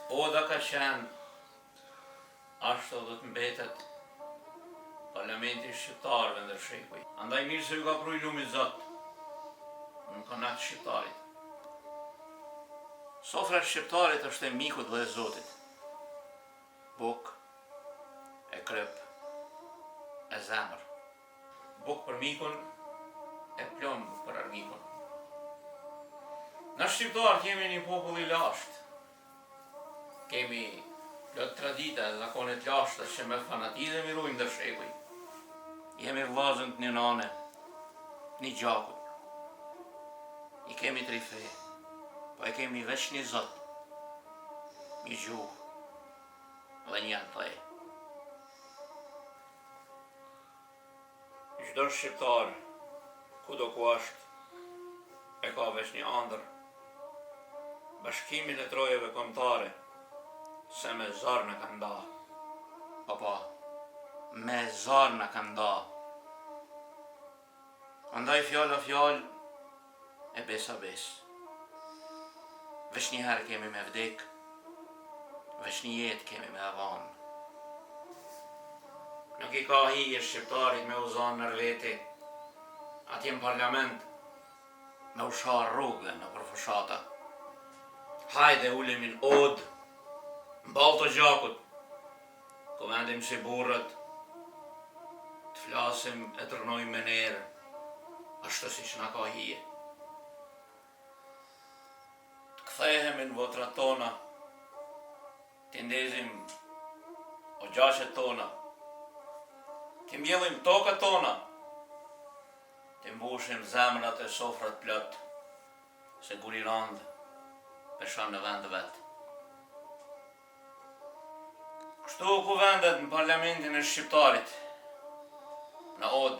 Oda ka qenë, ashtë dhe do të mbetet Parlamenti i shqiptarëve ndër shekuj. Andaj mirë se ju ka pru i lumi Zot në konak të shqiptarit. Sofra e shqiptarit është e mikut dhe e Zotit. Bukë e kryp e zemër. Bukë për mikun e plumb për armikun. Na shqiptarët jemi një popull i lashtë. Kemi plot tradita e zakone të lashta që me fanatizëm i rujmë ndër shekuj. Jemi vllazën të një nane, një gjakut. I kemi tri fe, po e kemi veç një Zot, një gjuhë dhe një atdhe. Çdo shqiptar, kudo ku është, e ka veç një andërr, bashkimin e trojeve kombëtare, se me zor na kanë nda. Po po, me zor na kanë nda. Andaj fjala fjalë e besa besë. Veç një herë kemi me vdek, veç një jetë kemi me dhanë. Nuk i ka hije shqiptarit me u zanë nër veti, atje në parlament, me u sha rrugëve nëpër fushata. Hajde ulemi në odë, në ballë të gjakut, Kuvendim si burrat, të flasim e të rrnojmë me ner, ashtu siç na ka hije. Të kthehemi në vatrat tona, t'i ndezim oxhaqet tona, t'i mbjellim tokat tona, t'i mbushim zemrat e sofrat plot, se guri i randë peshon në vend të vet. Kështu kuvendet në parlamentin e shqiptarit, në odë.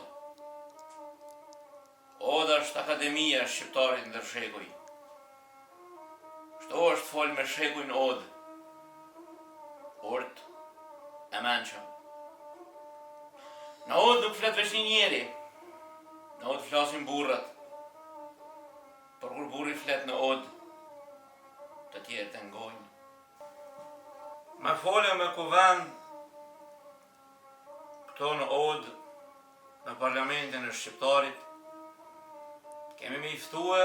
Oda është akademia e shqiptarit ndër shekuj. Kështu është fol me shekuj në odë. Urt e mençëm. Në odë nuk flet veç një njeri. Në odë flasin burrat. Por kur burri flet në odë, të tjerët e ngojnë. Me fol e me kuvend këtu në odë, në parlamentin e shqiptarit, kemi me i ftue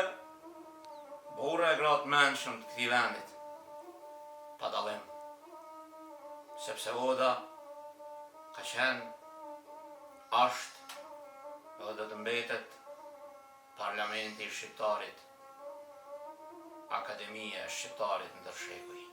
burra e gra të mençëm të këtij vendit, pa dallim, sepse oda ka qenë, ashtë dhe do të mbetet Parlamenti i shqiptarit, Akademia e shqiptarit ndër shekuj.